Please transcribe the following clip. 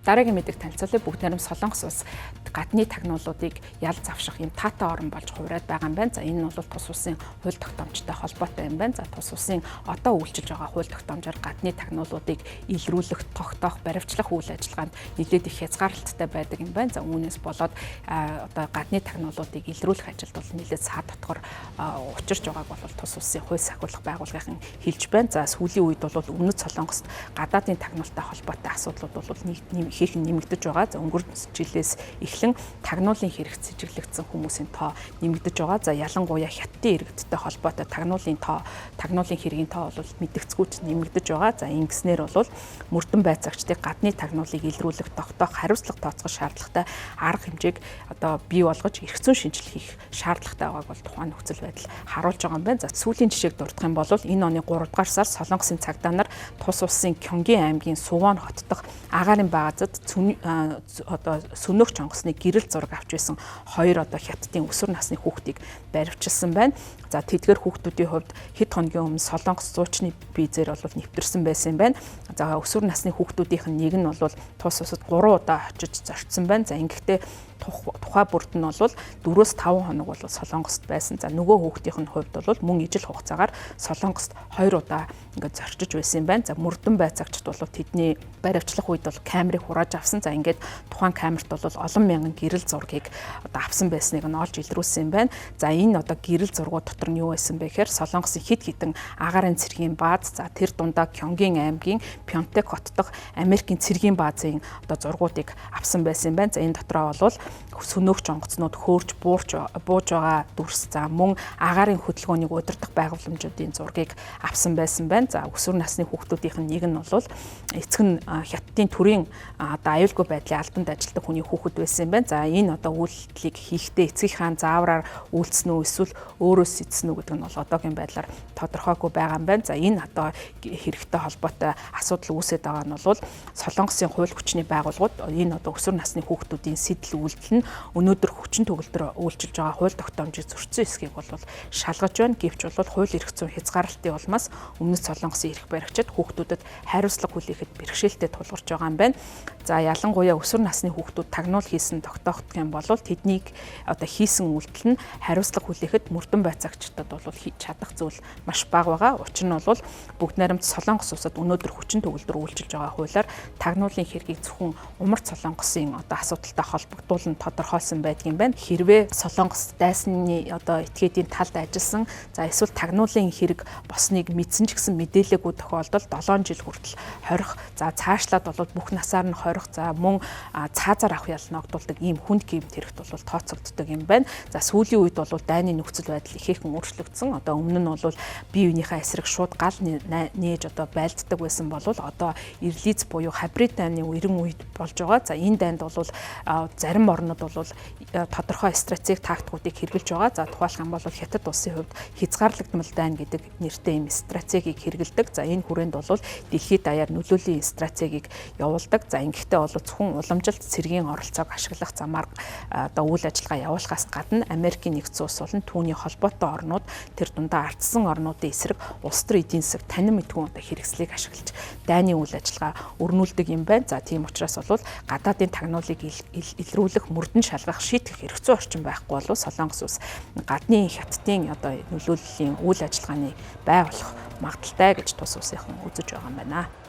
Дараагийн мэдээг танилцуулъя. Бүгд найрамд Солонгос улс гадны тагнуулуудыг ял завших юм таатай орон болж хувраад байгаа юм байна. За, энэ нь бол тус улсын хууль тогтоомжтой холбоотой юм байна. За, тус улсын одоо үйлчилж байгаа хууль тогтоомжоор гадны тагнуулуудыг илрүүлэх, тогтоох, баривчлах үйл ажиллагаанд нэлээд их хязгаарлалттай байдаг юм байна. За, үүнээс болоод одоо гадны тагнуулуудыг илрүүлэх ажилд бол нэлээд саад дотгор учирч байгааг бол тус улсын хууль сахиулах байгууллагын хэлж байна. За, сүүлийн үед бол Өмнөд Солонгост гадаадын тагнуултай холбоотой асуудлууд бол нэг ихээхэн нэмэгдэж байгаа. За, өнгөрсөн жилээс эхлэн тагнуулын хэрэгт сэжиглэгдсэн хүмүүсийн тоо нэмэгдэж байгаа. За, ялангуяа хятадын иргэдтэй холбоотой тагнуулын тоо, тагнуулын хэргийн тоо бол мэдэгцгүүч нэмэгдэж байгаа. За, ингэснээр бол мөрдөн байцаагчдыг гадны тагнуулыг илрүүлэх, тогтоох, хариуцлага тооцох шаардлагатай арга хэмжээг одоо бий болгож эрх зүйн шинжилгээ хийх шаардлагатай байгааг бол тухайн нөхцөл байдал харуулж байгаа юм байна. За, сүүлийн жишээг дурдах юм бол энэ оны 3 дугаар сар Солонгосын цагдаа нар тус улсын Кёнгийн аймгийн Сувон хот дахь агаарын баазад одоо сөнөөх онгоцны гэрэл зураг авч байсан хоёр одоо хятадын өсвөр насны хүүхдийг баривчилсан байна. За, тэдгэр хүүхдүүдийн хувьд хэд хоногийн өмнө Солонгос зуучны визээр бол нэвтэрсэн байсан юм байна. За, өсвөр насны хүүхдүүдийнх нь нэг нь бол тус усад 3 удаа очиж зорчсон байна. За, ингэхдээ тухай бүрд нь бол 4-5 хоног бол Солонгост байсан. За, нөгөө хүүхдийн нь хувьд бол мөн ижил хугацаагаар Солонгост 2 удаа ингээд зорчиж байсан юм байна. За, мөрдөн байцаагчд бол тэдний баривчлах үед бол камерыг хурааж авсан. За, ингээд тухайн камерт бол олон мянган гэрэл зургийг одоо авсан байсныг нь олж илрүүлсэн юм байна. За, энэ одоо гэрэл зургууд дотор нь юу байсан бэ гэхээр Солонгосын хэд хэдэн агаарын цэргийн бааз, за тэр дундаа Кёнгийн аймгийн Пёнтек хот дахь Америкийн цэргийн баазын одоо зургуудыг авсан байсан юм байна. За, энэ дотроо бол сөнөөгч онгоцнууд хөөрч буурч бууж байгаа дүрс, за мөн агаарын хөдөлгөөнийг удирдах байгууламжуудын зургийг авсан байсан байна. За, өсвөр насны хүүхдүүдийнх нь нэг нь бол эцэг нь хятадын төрийн одоо аюулгүй байдлын албанд ажилладаг хүний хүүхэд байсан юм байна. За, энэ одоо үйлдэлийг хийхдээ эцгийнхаа заавраар үйлдсэн үү эсвэл өөрөө сэтсэн үү гэдэг нь бол одоогийн байдлаар тодорхойгүй байгаа юм байна. За, энэ одоо хэрэгтэй холбоотой асуудал үүсээд байгаа нь бол Солонгосын хууль хүчний байгууллагууд энэ одоо өсвөр насны хүүхдүүдийн сэтэл үйлдэл нь өнөөдөр хүчин төгөлдөр үйлчилж байгаа хууль тогтоомжийг зөрчсөн эсхийг бол шалгаж байна. Гэвч бол хууль эрх зүйн хязгаарлалтын улмаас Өмнөд Солонгосын эрх баригчид хүүхдүүдэд хариуцлага хүлээхэд бэрхшээлтэй тулгарч байгаа юм байна. За, ялангуяа өсвөр насны хүүхдүүд тагнуул хийсэн тогтоогдох юм бол тэднийг одоо хийсэн үйлдэл нь хариуцлага хүлээхэд мөрдөн байцаагчдад бол хийж чадах зүйл маш бага байгаа. Учир нь бол бүгд найрамд Солонгос улсад өнөөдөр хүчин төгөлдөр үйлчилж байгаа хуулиар тагнуулын хэргийг зөвхөн умард Солонгосын одоо асуудалтай холбогдуулан тодорхойлсон байдаг юм байна. Хэрвээ Солонгос дайсны одоо этгээдийн талд ажилласан, за эсвэл тагнуулын хэрэг босныг мэдсэн ч гэсэн мэдээлээгүй тохиолдолд 7 жил хүртэл хорих, за цаашлаад бол бүх насаар нь хорих, за мөн цаазаар авах ял ногдуулдаг ийм хүнд гэмт хэрэгт бол тооцогддог юм байна. За, сүүлийн үед бол дайны нөхцөл байдал ихээхэн өөрчлөгдсөн. Одоо өмнө нь бол бие биенийхээ эсрэг шууд гал нээж одоо байлддаг байсан бол одоо ирлиз буюу хабрид дайны эрен үед болж байгаа. За, энэ дайнд бол зарим орнууд бол тодорхой стратеги тактикуудыг хэрэглэж байгаа. За, тухайлах юм бол Хятад улсын хувьд хязгаарлагдмал дайн гэдэг нэртэй ийм стратегийг хэрэглэдэг. За, энэ хүрээнд бол дэлхийд даяар нөлөөлийн стратегийг явуулдаг. За, ингэхдээ бол зөвхөн уламжилт цэргийн оролцоог ашиглах замаар одоо үйл ажиллагаа явуулахаас гадна Америкийн нэгдсэн улс болон түүний холбоотой орнууд тэр дундаа ардсан орнуудын эсрэг улс төр эдийн засаг танин мэдхүүн одоо хэрэгслийг ашиглаж дайны үйл ажиллагаа өрнүүлдэг юм байна. За, тийм учраас бол гадаадын тагнуулыг илрүүлэх, мөрдөн шалгах, шийтгэх эрх зүйн орчин байхгүй бол Солонгос улс гадны хятадын одоо нөлөөллийн үйл ажиллагааны бай болох магадaltaй гэж тус улсынхан үзэж байгаа юм байна.